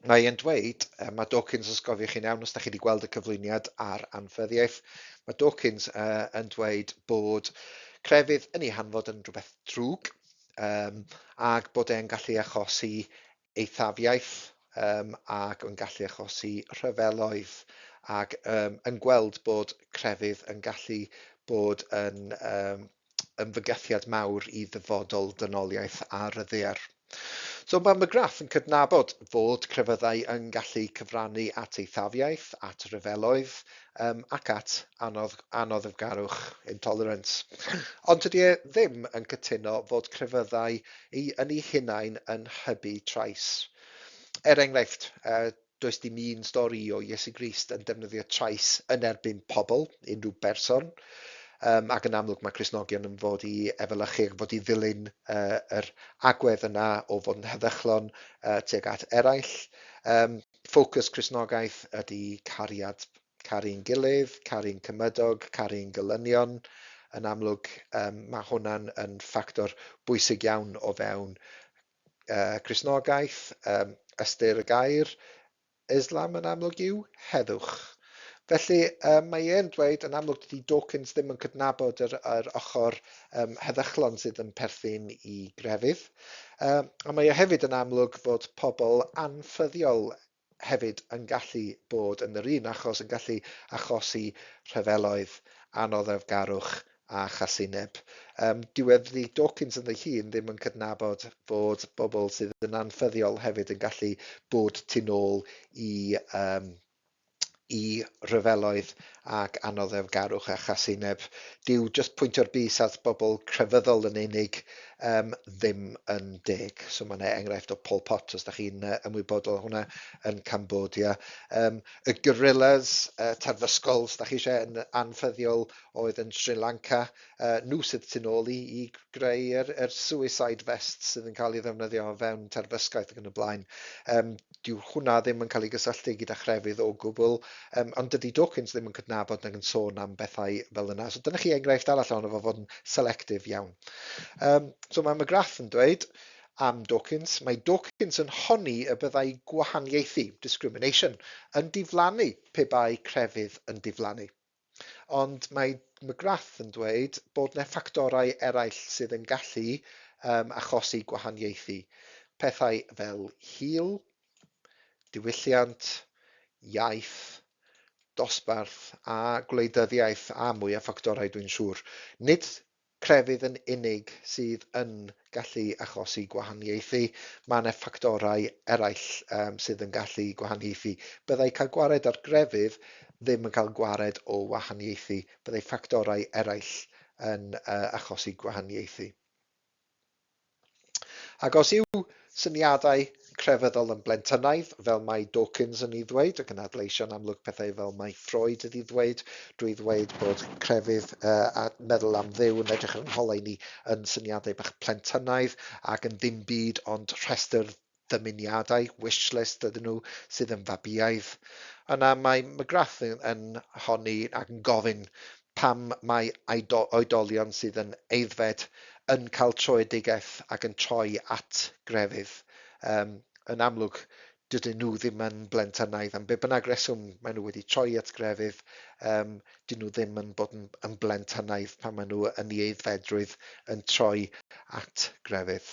mae e'n dweud, mae Dawkins, os gofiwch chi'n iawn, os da chi wedi gweld y cyflwyniad ar anffyddiaeth, mae Dawkins yn dweud bod crefydd yn ei hanfod yn rhywbeth drwg, ac bod e'n gallu achosi eithafiaeth, ac yn gallu achosi rhyfeloedd, ac yn gweld bod crefydd yn gallu bod yn fygythiad mawr i ddyfodol dynoliaeth ar y ddaear. So mae McGrath yn cydnabod fod crefyddau yn gallu cyfrannu at eithafiaeth, at ryfeloedd, ac at anoddefgarwch, intolerance. Ond tydi e ddim yn cytuno fod crefyddau yn eu hunain yn hybu trais. Er enghraifft, does dim un stori o Iesu Grist yn defnyddio trais yn erbyn pobl, unrhyw berson. Ac yn amlwg mae Cristnogion yn fod i efelychu ac fod i ddilyn yr agwedd yna o fod yn heddychlon tuag at eraill. Ffocws Cristnogaeth ydy cariad, caru'n gilydd, caru'n cymydog, caru'n gelynion. Yn amlwg, mae hwnna'n yn ffactor bwysig iawn o fewn Cristnogaeth, ystyr y gair Islam yn amlwg yw heddwch. Felly, mae e'n dweud, yn amlwg dydy Dawkins ddim yn cydnabod yr ochr heddychlon sydd yn perthyn i grefydd. A mae e hefyd yn amlwg fod pobl anffyddiol hefyd yn gallu bod yn yr un achos, yn gallu achosi rhyfeloedd, anoddefgarwch a chasineb. Dyw Dawkins yn ei hun ddim yn cydnabod fod bobl sydd yn anffyddiol hefyd yn gallu bod tu nôl i ryfeloedd ac anoddefgarwch a chasineb. Dyw jyst pwyntio'r bys at bobl crefyddol yn unig ddim yn deg. So mae yna enghraifft o Pol Pot, os da chi'n ymwybodol o hwnna, yn Cambodia. Y guerrillas, terfysgol, os da chi eisiau, yn anffyddiol oedd yn Sri Lanka, nhw sydd tu nôl i greu yr suicide vest sydd yn cael ei ddefnyddio o fewn terfysgaeth ac yn y blaen. Dyw hwnna ddim yn cael ei gysylltu gyda chrefydd o gwbl, ond dydy Dawkins ddim yn cydnabod nag yn sôn am bethau fel yna. So dyna chi enghraifft arall ohono fo fod yn selective iawn. So mae McGrath yn dweud am Dawkins, mae Dawkins yn honni y byddai gwahaniaethu, discrimination, yn diflannu pe bai crefydd yn diflannu. Ond mae McGrath yn dweud bod 'na ffactorau eraill sydd yn gallu achosi gwahaniaethu. Pethau fel hil, diwylliant, iaith, dosbarth a gwleidyddiaeth a mwy o ffactorau dwi'n siŵr. Nid crefydd yn unig sydd yn gallu achosi gwahaniaethu, mae yna ffactorau eraill sydd yn gallu gwahaniaethu. Byddai cael gwared ar grefydd ddim yn cael gwared o wahaniaethu, byddai ffactorau eraill yn achosi gwahaniaethu. Ac os yw syniadau crefyddol yn blentynnaidd, fel mae Dawkins yn ei ddweud, ac yn adleisio'n amlwg pethau fel mae Freud yn ei ddweud, drwy ddweud bod crefydd a meddwl am Dduw yn edrych ar ein holau ni yn syniadau bach plentynnaidd ac yn ddim byd ond rhestr ddymuniadau, wish list ydyn nhw, sydd yn fabïaidd. Yna mae McGrath yn honni ac yn gofyn pam mae oedolion sydd yn aeddfed yn cael tröedigaeth ac yn troi at grefydd. Yn amlwg, dydyn nhw ddim yn blentynnaidd, am be bynnag reswm maen nhw wedi troi at grefydd, dyn nhw ddim yn bod yn blentynnaidd pan maen nhw yn ei aeddfedrwydd yn troi at grefydd.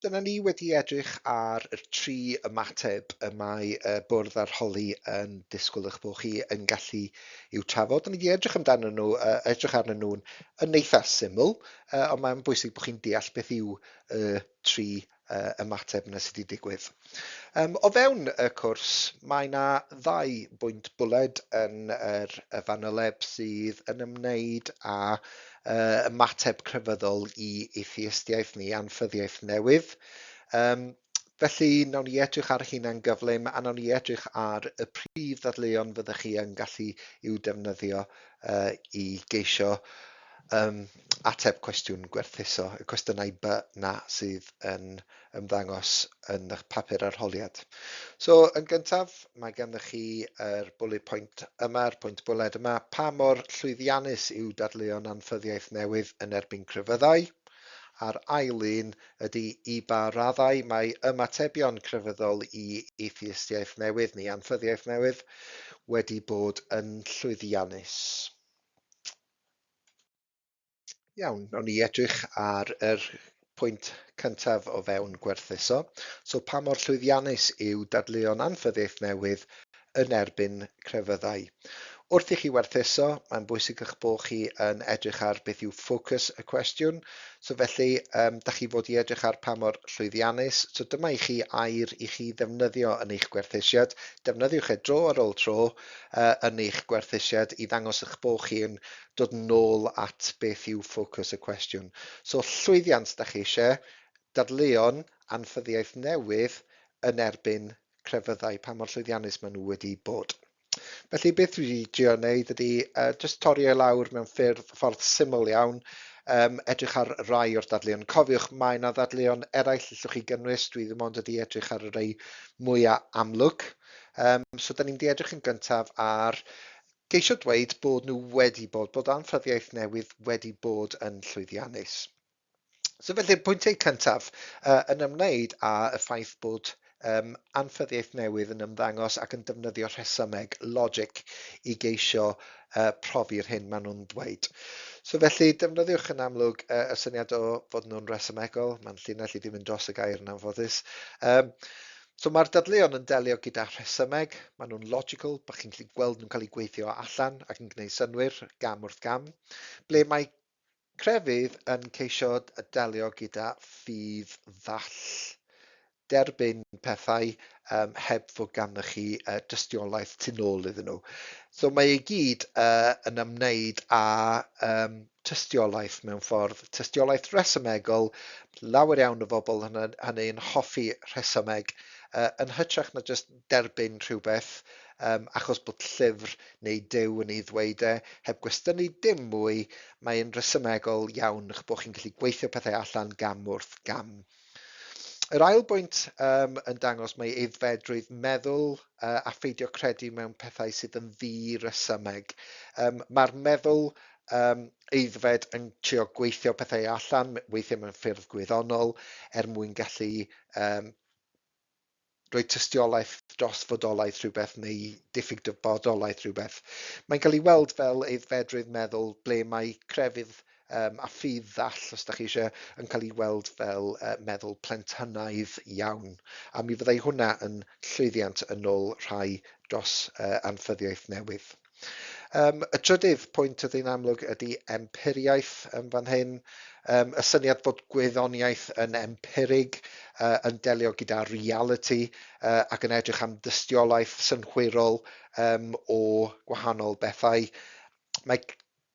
Dyna ni wedi edrych ar y tri ymateb y mae y bwrdd arholi yn disgwyl eich bod chi yn gallu i'w trafod. Ni wedi edrych amdanyn nhw, edrych arnyn nhw'n yn eitha syml, ond mae'n bwysig bod chi'n deall beth yw y tri ymateb yna sydd wedi digwydd. O fewn y cwrs, mae yna ddau bwynt bwled yn yr y fanyleb sydd yn ymwneud â ymateb crefyddol i atheistiaeth neu anffyddiaeth newydd. Felly, nawn ni edrych ar hynna'n gyflym a nawn ni edrych ar y prif ddadleuon fyddech chi yn gallu i'w defnyddio i geisio ateb cwestiwn gwerthuso, y cwestiynau B na sydd yn ymddangos yn eich papur arholiad. So, yn gyntaf, mae gennych chi yr bullet point yma, yr pwynt bwled yma, pa mor llwyddiannus yw dadleuon anffyddiaeth newydd yn erbyn crefyddau? A'r ail un ydy i ba raddau mae ymatebion crefyddol i atheistiaeth newydd neu anffyddiaeth newydd wedi bod yn llwyddiannus. Iawn, nawn ni edrych ar yr pwynt cyntaf o fewn gwerthuso. So pa mor llwyddiannus yw dadleuon anffyddiaeth newydd yn erbyn crefyddau? Wrth i chi werthuso, mae'n bwysig eich bod chi yn edrych ar beth yw ffocws y cwestiwn. So felly, da chi fod i edrych ar pa mor llwyddiannus. So dyma i chi air i chi ddefnyddio yn eich gwerthusiad. Defnyddiwch e dro ar ôl tro yn eich gwerthusiad i ddangos eich bod chi yn dod nôl at beth yw ffocws y cwestiwn. So llwyddiant da chi eisiau, dadleuon anffyddiaeth newydd yn erbyn crefyddau, pa mor llwyddiannus maen nhw wedi bod. Felly beth dwi wedi drio wneud ydy jyst torri e lawr mewn ffyrdd, ffordd syml iawn, edrych ar rai o'r dadleuon. Cofiwch, mae yna ddadleuon eraill allwch chi gynnwys, dwi ddim ond wedi edrych ar y rhai mwyaf amlwg. So da ni'n mynd i edrych yn gyntaf ar geisio dweud bod nhw wedi bod, bod anffyddiaeth newydd wedi bod yn llwyddiannus. So felly'r pwyntiau cyntaf yn ymwneud â y ffaith bod anffyddiaeth newydd yn ymddangos ac yn defnyddio rhesymeg, logic, i geisio profi'r hyn maen nhw'n ddweud. So felly defnyddiwch yn amlwg y syniad o fod nhw'n resymegol, mae'n llinell i ddim yn dros y gair yn anffodus. So mae'r dadleuon yn delio gyda rhesymeg, maen nhw'n logical, bod chi'n gallu gweld nhw'n cael eu gweithio allan ac yn gwneud synnwyr gam wrth gam, ble mae Crefydd yn ceisio delio gyda ffydd ddall. Derbyn pethau heb fod ganddo chi dystiolaeth tu nôl iddyn nhw. So mae e gyd yn ymwneud â tystiolaeth mewn ffordd, tystiolaeth resymegol, lawer iawn o bobl hynny yn hoffi rhesymeg, yn hytrach na jyst derbyn rhywbeth achos bod llyfr neu Duw yn ei ddweud e, heb gwestiynu dim mwy, mae'n rhesymegol iawn eich bod chi'n gallu gweithio pethau allan gam wrth gam. Yr ail bwynt yn dangos mae aeddfedrwydd meddwl a pheidio credu mewn pethau sydd yn ddi-resymeg. Mae'r meddwl aeddfed yn trio gweithio pethau allan, weithiau mewn ffyrdd gwyddonol, er mwyn gallu rhoi tystiolaeth dros fodolaeth rhywbeth neu diffyg bodolaeth rhywbeth. Mae'n cael ei weld fel aeddfedrwydd meddwl ble mae crefydd a ffydd ddall, os da chi eisiau, yn cael ei weld fel meddwl plentynnaidd iawn. A mi fyddai hwnna yn llwyddiant yn ôl rhai dros anffyddiaeth newydd. Y trydydd pwynt ydy'n amlwg ydy empiriaeth yn fan hyn. Y syniad fod gwyddoniaeth yn empirig, yn delio gyda realiti ac yn edrych am dystiolaeth synhwyrol o gwahanol bethau. Mae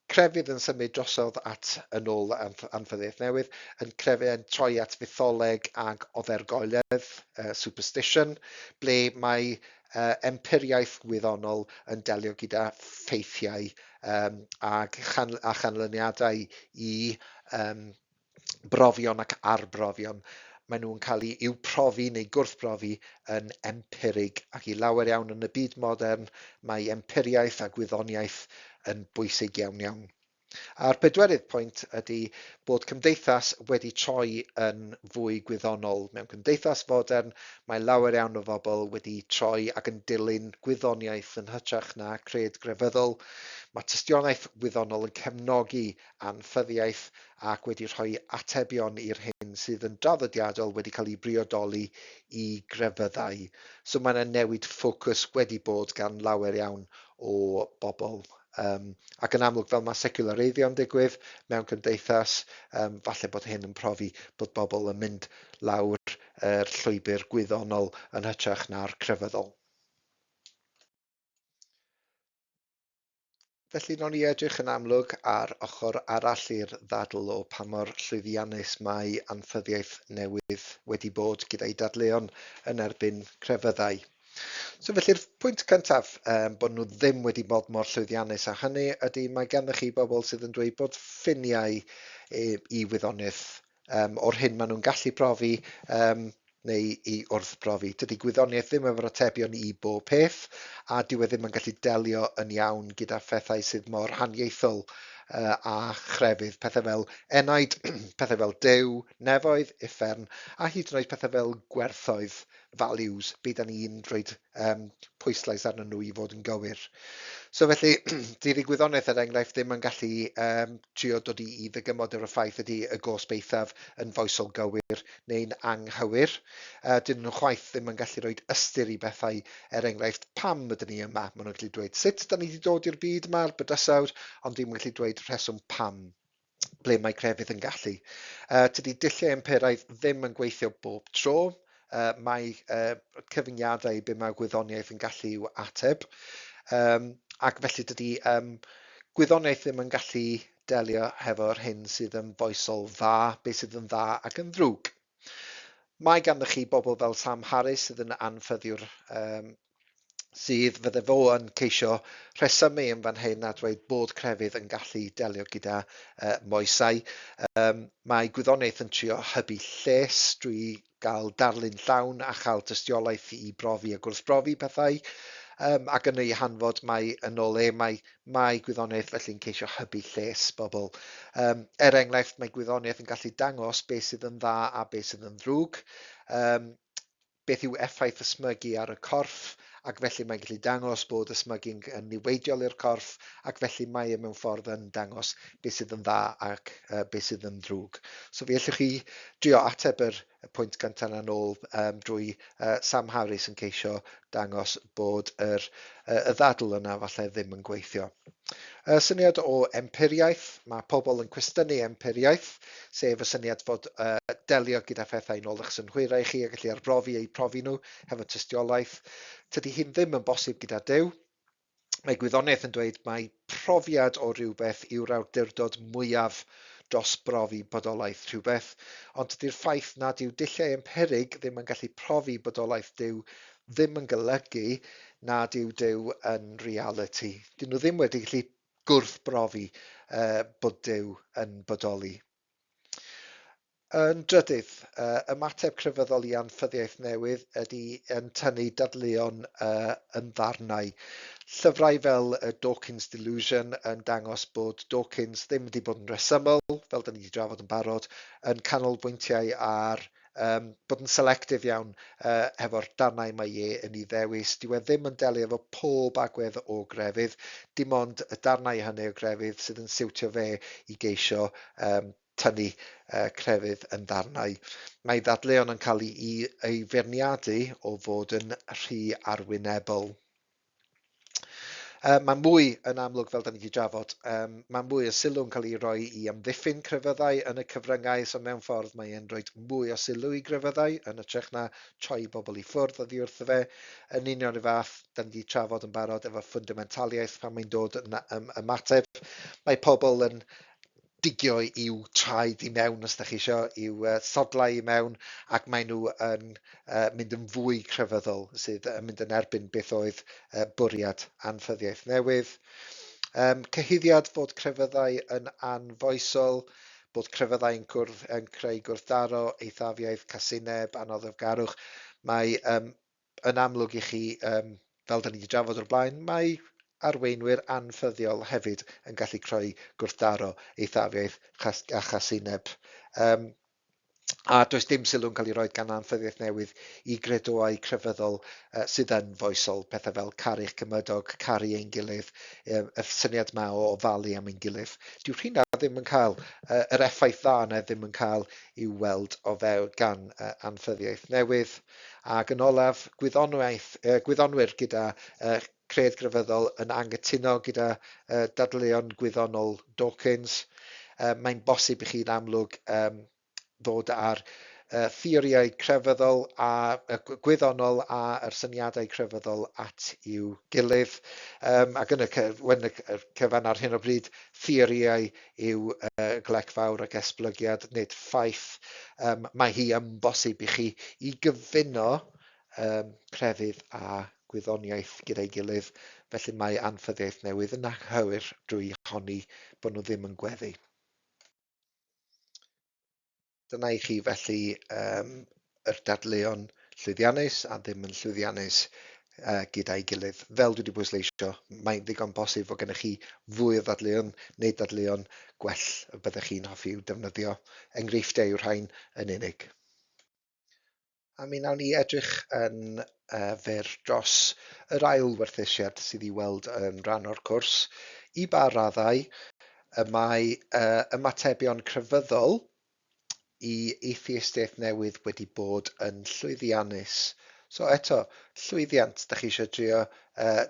crefydd yn symud drosodd at, yn ôl anffyddiaeth newydd, yn crefydd yn troi at fytholeg ag ofergoeledd, superstition, ble mae empiriaeth wyddonol yn delio gyda ffeithiau ag a chanlyniadau i brofion ac arbrofion. Maen nhw'n cael eu profi neu gwrthbrofi yn empirig, ac i lawer iawn yn y byd modern mae empiriaeth a gwyddoniaeth yn bwysig iawn iawn. A'r pedwerydd pwynt ydy bod cymdeithas wedi troi yn fwy gwyddonol. Mewn cymdeithas fodern mae lawer iawn o bobl wedi troi ac yn dilyn gwyddoniaeth yn hytrach na cred grefyddol. Mae tystiolaeth wyddonol yn cefnogi anffyddiaeth ac wedi rhoi atebion i'r hyn sydd yn draddodiadol wedi cael ei briodoli i grefyddau. So mae yna newid ffocws wedi bod gan lawer iawn o bobl. Ac yn amlwg, fel mae seciwlareiddio'n digwydd mewn cymdeithas, falle bod hyn yn profi bod bobl yn mynd lawr yr llwybr gwyddonol yn hytrach na'r crefyddol. Felly, wnawn ni edrych yn amlwg ar ochr arall i'r ddadl o pa mor llwyddiannus mae anffyddiaeth newydd wedi bod gyda'i dadleuon yn erbyn crefyddau. So felly'r pwynt cyntaf bod nhw ddim wedi bod mor llwyddiannus â hynny ydy mae ganddoch chi bobl sydd yn dweud bod ffiniau i wyddoniaeth o'r hyn maen nhw'n gallu profi neu i wrthbrofi. Dydy gwyddoniaeth ddim efo'r atebion i bob peth, a dyw e ddim yn gallu delio yn iawn gyda phethau sydd mor haniaethol a chrefydd, pethau fel enaid, pethau fel Duw, nefoedd, uffern, a hyd yn oed pethau fel gwerthoedd, values, be da ni'n rhoi pwyslais arnyn nhw i fod yn gywir. So felly, dydy gwyddoniaeth er enghraifft ddim yn gallu trio dod i ddygymod efo'r ffaith ydy y gosb eithaf yn foesol gywir neu'n anghywir. Dyn nhw chwaith ddim yn gallu rhoi ystyr i bethau, er enghraifft, pam ydyn ni yma. Maen nhw'n gallu dweud sut da ni wedi dod i'r byd yma, a'r bydysawd, ond ddim yn gallu dweud rheswm pam ble mae crefydd yn gallu. Tydi dulliau emperaidd ddim yn gweithio bob tro. Mae cyfyngiadau i be mae gwyddoniaeth yn gallu i'w ateb. Ac felly dydy gwyddoniaeth ddim yn gallu delio hefo'r hyn sydd yn foesol dda, beth sydd yn dda ac yn ddrwg. Mae ganddo chi bobl fel Sam Harris sydd yn anffyddiwr Sydd fydde fo yn ceisio rhesymu yn fan hyn a dweud bod crefydd yn gallu delio gyda moesau. Mae gwyddoniaeth yn trio hybu lles drwy gael darlun llawn a chael tystiolaeth i brofi a gwrthbrofi pethau. Ac yn ei hanfod mae yn ôl e, mae gwyddoniaeth felly'n ceisio hybu lles bobl. Er enghraifft, mae gwyddoniaeth yn gallu dangos beth sydd yn dda a beth sydd yn ddrwg. Beth yw effaith ysmygu ar y corff, ac felly mae'n gallu dangos bod ysmygu'n yn niweidiol i'r corff, ac felly mae e mewn ffordd yn dangos beth sydd yn dda ac beth sydd yn ddrwg. So fe allwch chi drio ateb y pwynt cyntaf yna nôl drwy Sam Harris yn ceisio dangos bod y ddadl yna falle ddim yn gweithio. Y syniad o empiriaeth, mae pobl yn cwestiynu empiriaeth, sef y syniad fod delio gyda phethau yn ôl eich synhwyrau chi a gallu arbrofi eu profi nhw hefo tystiolaeth. Tydi hyn ddim yn bosib gyda Duw. Mae gwyddoniaeth yn dweud mai profiad o rywbeth yw'r awdurdod mwyaf dros brofi bodolaeth rhywbeth, ond tydi'r ffaith nad yw dulliau empirig ddim yn gallu profi bodolaeth Duw ddim yn golygu nad yw Duw yn realiti. Dyn nhw ddim wedi gallu gwrthbrofi bod Duw yn bodoli. Yn drydydd, ymateb crefyddol i anffyddiaeth newydd ydy yn tynnu dadleuon yn ddarnau. Llyfrau fel y Dawkins Delusion yn dangos bod Dawkins ddim wedi bod yn rhesymol, fel da ni wedi drafod yn barod, yn canolbwyntiau ar bod yn selectif iawn hefo'r darnau mae e yn ei ddewis. Dyw e ddim yn delio efo pob agwedd o grefydd, dim ond y darnau hynny o grefydd sydd yn siwtio fe i geisio tynnu crefydd yn ddarnau. Mae ddadleuon yn cael ei feirniadu o fod yn rhy arwynebol. Mae mwy yn amlwg, fel da ni wedi drafod, mae mwy o sylw yn cael ei roi i amddiffyn crefyddau yn y cyfryngau, so mewn ffordd mae e'n rhoi mwy o sylw i grefyddau yn hytrach na troi bobl i ffwrdd oddi wrtho fe. Yn union y fath, da ni wedi trafod yn barod efo ffwndamentaliaeth pan mae'n dod yn ymateb. Mae pobl yn digio i'w traed i mewn, os da chi isio, i'w sodlau i mewn, ac maen nhw yn mynd yn fwy crefyddol, sydd yn mynd yn erbyn beth oedd bwriad anffyddiaeth newydd. Cyhuddiad fod crefyddau yn anfoesol, bod crefyddau yn creu gwrthdaro, eithafiaeth, casineb, anoddefgarwch. Mae yn amlwg i chi, fel da ni wedi drafod o'r blaen, mae arweinwyr anffyddiol hefyd yn gallu creu gwrthdaro, eithafiaeth a chasineb. A does dim sylw'n cael ei roi gan anffyddiaeth newydd i gredoau crefyddol sydd yn foesol, pethau fel caru'ch cymydog, caru ein gilydd, y syniad yma o ofalu am ein gilydd. Dyw rheina ddim yn cael, yr effaith dda yna ddim yn cael i'w weld o fewn gan anffyddiaeth newydd. Ac yn olaf, gwyddonwyr gyda cred grefyddol yn anghytuno gyda dadleuon gwyddonol Dawkins. Mae'n bosib i chi'n amlwg ddod ar theorïau crefyddol a gwyddonol a'r syniadau crefyddol at i'w gilydd. Ac yn y cyfan ar hyn o bryd, theorïau yw glec fawr ac esblygiad, nid ffaith. Mae hi yn bosib i chi i gyfuno crefydd a gwyddoniaeth gyda'i gilydd, felly mae anffyddiaeth newydd yn anghywir drwy honni bod nhw ddim yn gweddu. Dyna i chi felly yr dadleuon llwyddiannus a ddim yn llwyddiannus gyda'i gilydd. Fel dwi wedi bwysleisio, mae'n ddigon posib fod gennych chi fwy o ddadleuon neu dadleuon gwell y byddech chi'n hoffi i'w defnyddio. Enghreifftiau yw'r rhain yn unig. A mi wnawn ni edrych yn fyr dros yr ail werthusiad sydd i weld yn rhan o'r cwrs. I ba raddau y mae ymatebion crefyddol i atheistiaeth newydd wedi bod yn llwyddiannus? So eto, llwyddiant, da chi eisiau trio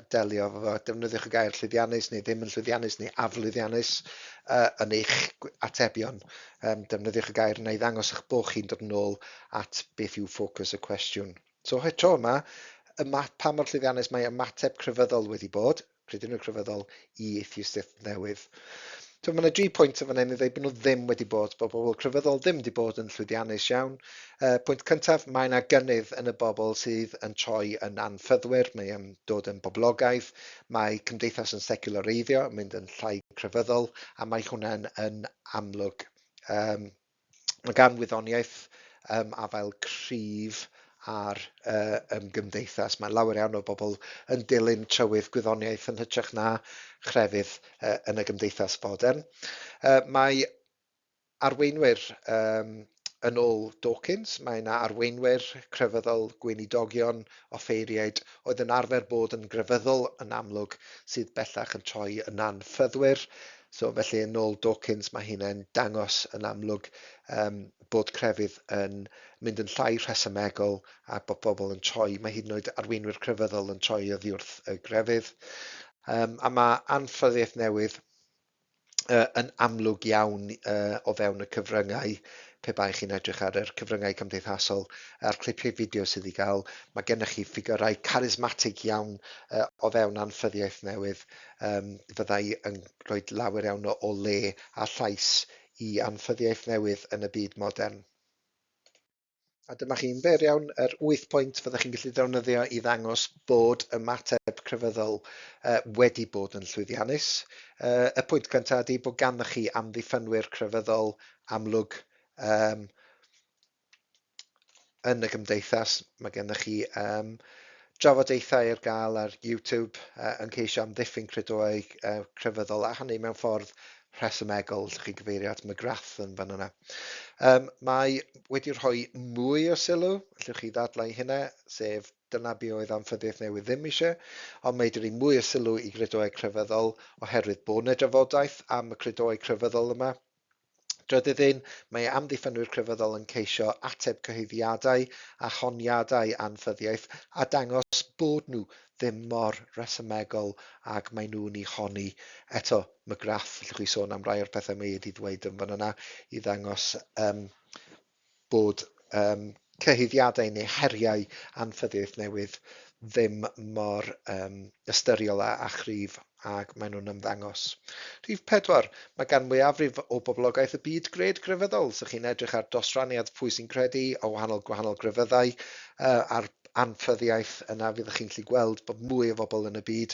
delio efo fo, defnyddiwch y gair llwyddiannus neu ddim yn llwyddiannus neu aflwyddiannus yn eich atebion. Defnyddiwch y gair yna i ddangos eich bod chi'n dod yn ôl at beth yw ffocws y cwestiwn. So tro yma, pa mor llwyddiannus mae ymateb crefyddol wedi bod, credinwyr crefyddol, i atheistiaeth newydd. So mae yna dri pwynt yn fan hyn i ddweud bod nhw ddim wedi bod, bod bobl crefyddol ddim wedi bod yn llwyddiannus iawn. Pwynt cyntaf, mae yna gynnydd yn y bobl sydd yn troi yn anffyddwyr, mae yn dod yn boblogaidd, mae cymdeithas yn seculareiddio, yn mynd yn llai crefyddol, a mae hwnna'n yn amlwg. Mae gan wyddoniaeth afael cryf ar ymgymdeithas. Mae lawer iawn o bobl yn dilyn trywydd gwyddoniaeth yn hytrach na chrefydd yn y gymdeithas fodern. Mae arweinwyr yn ôl Dawkins, mae yna arweinwyr crefyddol, gweinidogion, offeiriaid oedd yn arfer bod yn grefyddol yn amlwg sydd bellach yn troi yn anffyddwyr. So felly yn ôl Dawkins mae hynna'n dangos yn amlwg bod crefydd yn mynd yn llai rhesymegol a bod bobl yn troi, mae hyd yn oed arweinwyr crefyddol yn troi oddi wrth y grefydd. A mae anffyddiaeth newydd yn amlwg iawn o fewn y cyfryngau, pe bai chi'n edrych ar yr cyfryngau cymdeithasol a'r clipiau fideo sydd i gael, mae gennych chi ffigurau carismatig iawn o fewn anffyddiaeth newydd fyddai yn rhoi lawer iawn o le a llais i anffyddiaeth newydd yn y byd modern. A dyma chi'n fyr iawn yr 8 pwynt fyddech chi'n gallu defnyddio i ddangos bod ymateb crefyddol wedi bod yn llwyddiannus. Y pwynt cyntaf ydy bod ganddoch chi amddiffynwyr crefyddol amlwg yn y gymdeithas. Mae gennych chi drafodaethau ar gael ar YouTube yn ceisio amddiffyn credoau crefyddol a hynny mewn ffordd rhesymegol, lle chi'n gyfeirio at McGrath yn fan yna. Mae wedi rhoi mwy o sylw, allwch chi ddadlau hynna, sef dyna be oedd anffyddiaeth newydd ddim eisiau, ond mae wedi rhoi mwy o sylw i gredoau crefyddol oherwydd bod yna drafodaeth am y credoau crefyddol yma. Drydydd un, mae amddiffynwyr crefyddol yn ceisio ateb cyhuddiadau a honiadau anffyddiaeth a dangos bod nhw ddim mor resymegol ag maen nhw'n ei honni. Eto, McGrath, allwch chi sôn am rai o'r pethau mae wedi ddweud yn fan yna i ddangos bod cyhuddiadau neu heriau anffyddiaeth newydd ddim mor ystyriol a chryf ag maen nhw'n ymddangos. Rhif 4, mae gan mwyafrif o boblogaeth y byd gred grefyddol. So chi'n edrych ar dosraniad pwy sy'n credu o wahanol gwahanol grefyddau a'r anffyddiaeth, yna fyddwch chi'n gallu gweld bod mwy o bobl yn y byd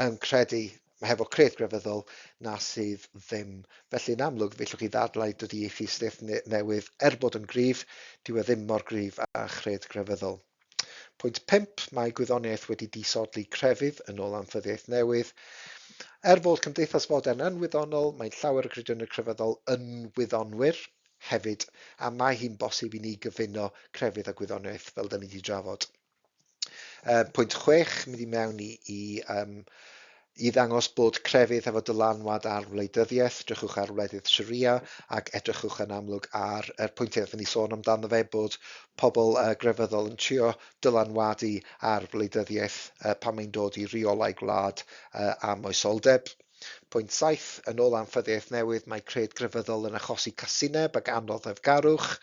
yn credu hefo cred grefyddol na sydd ddim. Felly yn amlwg, fe allwch chi ddadlau dydy atheistiaeth newydd, er bod yn gryf, dyw e ddim mor gryf â chred grefyddol. Pwynt 5, mae gwyddoniaeth wedi disodli crefydd yn ôl anffyddiaeth newydd. Er fod cymdeithas fodern yn wyddonol, mae llawer o gredinwyr crefyddol yn wyddonwyr hefyd, a mae hi'n bosib i ni gyfuno crefydd a gwyddoniaeth fel da ni wedi drafod. Pwynt 6, mynd i mewn i ddangos bod crefydd efo dylanwad ar wleidyddiaeth. Edrychwch ar wledydd Sharia ac edrychwch yn amlwg ar yr pwyntiau wnaethon ni sôn amdano fe, bod pobl grefyddol yn trio dylanwadu ar wleidyddiaeth pan mae'n dod i reolau gwlad a moesoldeb. Pwynt 7, yn ôl anffyddiaeth newydd, mae cred grefyddol yn achosi casineb ac anoddefgarwch.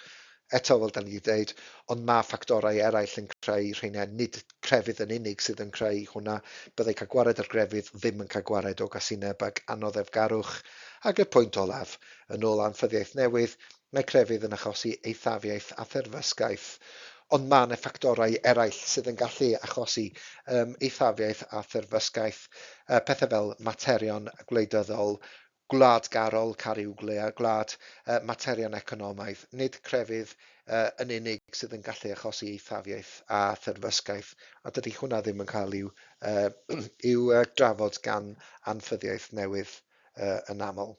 Eto, fel da ni wedi dweud, ond mae ffactorau eraill yn creu rheina, nid crefydd yn unig sydd yn creu hwnna. Byddai cael gwared ar grefydd ddim yn cael gwared o gasineb ac anoddefgarwch. Ac y pwynt olaf, yn ôl anffyddiaeth newydd, mae crefydd yn achosi eithafiaeth a therfysgaeth. Ond mae yna ffactorau eraill sydd yn gallu achosi eithafiaeth a therfysgaeth, pethau fel materion gwleidyddol, gwladgarol, caru gwlad, materion economaidd, nid crefydd yn unig sydd yn gallu achosi eithafiaeth a therfysgaeth, a dydy hwnna ddim yn cael i'w drafod gan anffyddiaeth newydd yn aml.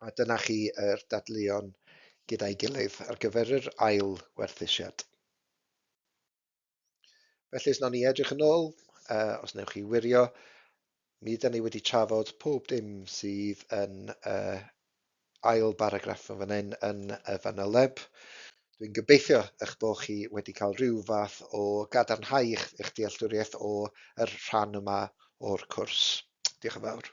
A dyna chi yr dadleuon gyda'i gilydd ar gyfer yr ail werthusiad. Felly, os wnawn ni edrych yn ôl, os wnewch chi wirio, mi ydan ni wedi trafod pob dim sydd yn ail baragraff yn fan hyn yn y fanyleb. Dwi'n gobeithio eich bod chi wedi cael rhyw fath o gadarnhau eich dealltwriaeth o yr rhan yma o'r cwrs. Diolch yn fawr.